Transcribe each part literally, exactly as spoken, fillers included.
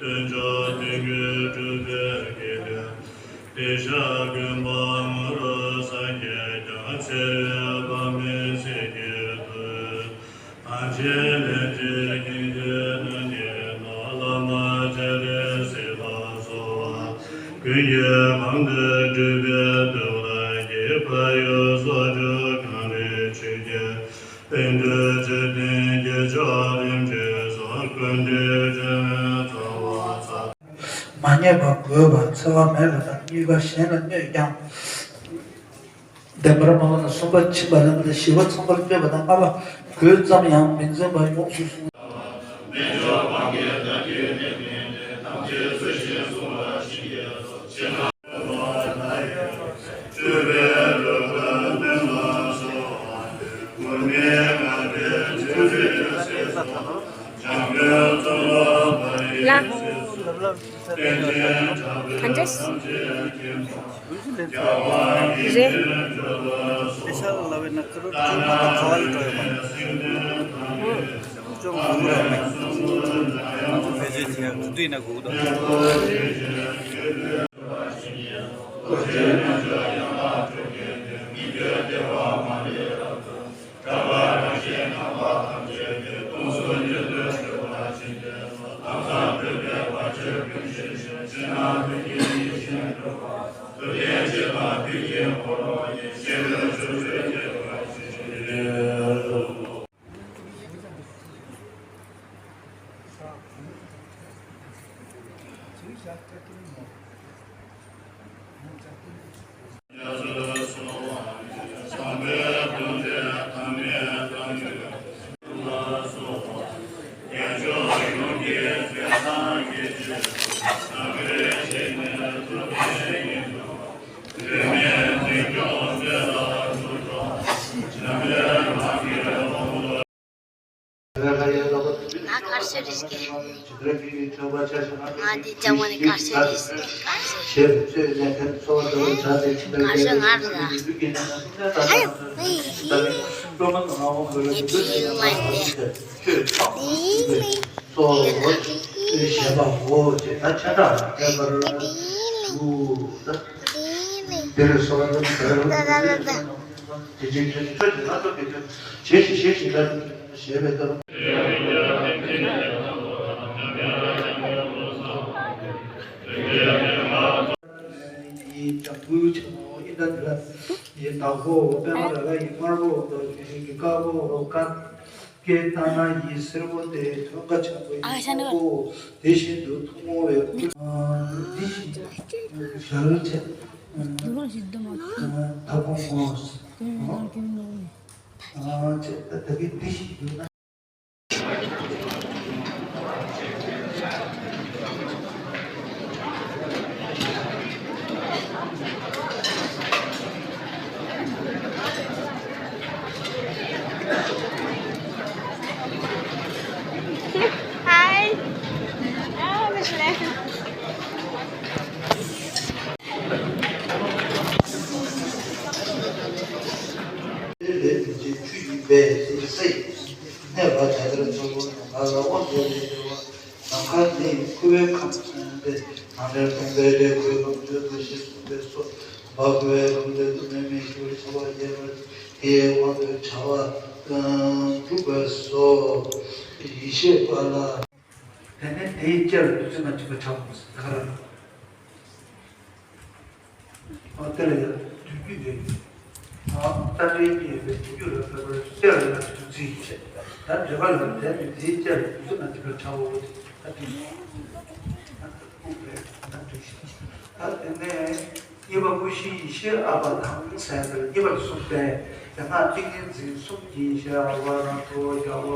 མཆོག་དོན་ཀུན་གྲུབ་པའི་དགེ་འདུན། དེ་ཞག་དགོན་པ་ངོ་རུ་སངས་རྒྱས་ཀྱང་། ཚེ་རབས་མི་ཟད་ཀྱི་མཐུ། ཐམས་ཅད་ལས་བྱེད་མཁྱེན་ཅིང་རྣམ་འདྲེན་དང་། བླ་མ་སྤྱན་རས་གཟིགས་ལ་གསོལ་བ། ཀུན་གྱི་གོང་དུ་བགྲོད་པའི་ཐུགས་ལ་སྐྱེས། བག་ཡོད་ཚོགས་བཅུ་གང་རིགས་ཆོས་ཀྱི། པཎ་གྲུབ་ཆོས་ལྡན་སྐྱེས་མཆོག་རིམ་བྱོན་སོང་། ཀུན་འདུས་སྤྱན་རས་རྩ་བ་རྩ། མ་ཉེས་པ་བགོས་པ་འཚེ་བ་མེད་པ་དང་། གཉིས་པ་གཞན་ལ་གནོད་ཀྱང་། བདེན་པར་སྨྲ་བ་དང་། གསུམ་པ་ཕྱིན་པ་ལེན་པ་དང་། བཞི་པ་ཚངས་པར་སྤྱོད་པ་དང་། ལྔ་པ་གོས་ཙམ་ཡང་མི་འཛེམ་པ་ཡོངས་སུ་བཟུང་། ལ། ག་འདྲས། རེད། ཨེ་ཤ་ལ་བས་ན་ཁ་རོ་ཁ་བ་ལ་འགྲོ་ཡོད་མ་རེད། ཅོང་གུ་ར་མེད། ང་ཚོ་བེད་སྤྱོད་བྱེད་ཡག་ག་དུས་ན་གུ་དང་། ང་གར་ཤོར་རེད་ཀྱི། ང་འདི་ལྕམ་མོ་ནི་གར་ཤོར་རེད། གར་ཤོར་རེད། གར་ཤོར་རེད། གར་ཤོར་ང་རེད་ད། ཨ་ཡོ། ཨེ་ཧི། ངས་དེའི་ཡུལ་མ་ཡིན་ཏེ། ཞེས་པའི་ལྟར། ཡི་ལྗང་གུ་ཆེན་མོ་ཨིནྡྲ་ནཱི་ལ་ཡི་བདག་པོ། པདྨ་རཱ་ག་ཡི་དམར་པོ། རྡོ་རྗེ་གི་དཀར་པོ། ཀ་ཀེ་ཏ་ན་ཡི་སེར་པོ་སྟེ། ཐོད་རྒལ་ཆེན་པོ་ཡི་ཨ་ཤ་ན་དམར་པོ། དེ་བཞིན་དུ་ཐུན་མོང་བའི་སྐུ། འདི་བཞིན་ཞལ་ཆེ། ཐབ་ཁུང་ངོ་། ཨ་ཅེ་ད་གིན་འདི་བཞིན་ཡོད་ན། Hi. ལས་མི་བྱེད་ཆུ་ཡིས་སྦས་ཟེར་གསེར་གྱི་གནས་པ་དེ་ལྟར་ཚོགས་པ་ནམ་མཁའ་ལ་དབང་བསྐུར་ནས་སྦྱོར་བ། ནམ་མཁའ་ནི་ཁུ་བའི་ཁམས་སྟེ། ནམ་མཁའི་སྟོང་པའི་ལས་ཀུན་ལོངས་སྤྱོད་དོ་ཞེས་གསུངས་པས་སོ། འབབ་ཁུ་བའི་ཁམས་ཏེ། སྟོབས་ལྡན་མི་ཤིགས་པར་བྱ་བ་རྒྱས་པར་དེའི་དབང་དུ་བྱ་བ་འགྲུབ་པས་སོ། ཡེ་ཤེས་པ་ལ། དེ་ནས་དེའི་ལྕེ་ལ་བདུད་རྩི་ལྔ་འཇིགས་པར་བྱའོ་ཟེར་ད་ག་རང་། ཨ་དེ་ལ་ཡང་བདུད་རྒྱུད་དེ། ཨ་རྟ་དྲེལ་གཉིས་ཡོད་པའི་བདུད་རྒྱུད་ལ་ཕེབས་པར་ལྕེ་ལ་ཡང་བདུད་རྩི་ཡིས་བྱས། ད་འདོད་པ་ལ་དེ་ནི་དེའི་ལྕེ་ལ་བདུད་རྩི་ལྔ་འཇིགས་པར་བྱའོ་ཟེར་ད་དེ་ནས། ཨ་ད་དེ་ནས། གཉིས་པ་ཀུན་གཞི་ཡེ་ཤེས་ཨ་པ་དང་ཟེར་ཏེ་གཉིས་པར་གསུངས་པས། དེ་སྔ་ཏིང་ངེ་འཛིན་གསུམ་གྱི་ཞལ་ཨ་པ་ར་ཏོ་རྒྱལ་པོ་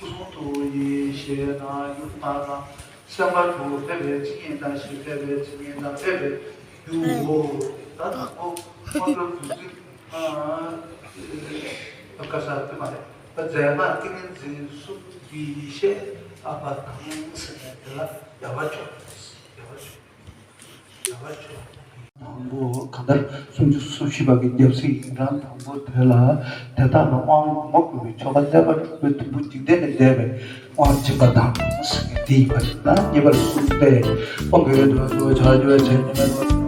སྐུ་གསུང་ཐུགས་ཡེ་ཤེས་དང་ཡུམ་དང་སེམས་དཔའ་ཐུགས་ཕེབས་པའི་ཚིག་ཉིད་དང་ཞེས་ཕེབས་པའི་ཚིག་ཉིད་དང་ཕེབས་པའི་རྒྱུའོ། ད་དང་པོ་མངོན་གྱུར་བདུད་རྩི། ཨ་ཀ་ས་དེ་མ་རེད། ད་རྫས་སྔགས་ཏིང་ངེ་འཛིན་གསུམ་གྱི་ཡེ་ཤེས་ཨ་པ་དང་ཟེར་ནས་དེ་ལ་རྒྱལ་བ་མཆོག་རྒྱལ་བ་མཆོག་དང་པོ་གང་ལྟར་སུམ་ཅུ་སོ་བཞི་པ་གི་རྒྱབ་གཟིགས་ཡིན་གྲངས་དང་པོ་དེ་ལ། དེ་དག་ལ་དབང་མོས་གུས་པའི་ཆོ་ག་ལེགས་པར་སྒྲུབ་པའི་དུམ་བུ་འཇིག་རྟེན་ལས་འདས་པའི་དབང་སྦྱིན་པ་དང་ཟེར་གྱི་ འདི་ཡིན་པ་ཞིག་ན་གཉིས་པར་གསུངས་ཏེ། ཨོ་གི་དུ་དུ་ཆ་རྒྱུ་བའི་ཆ་ཉི་མ།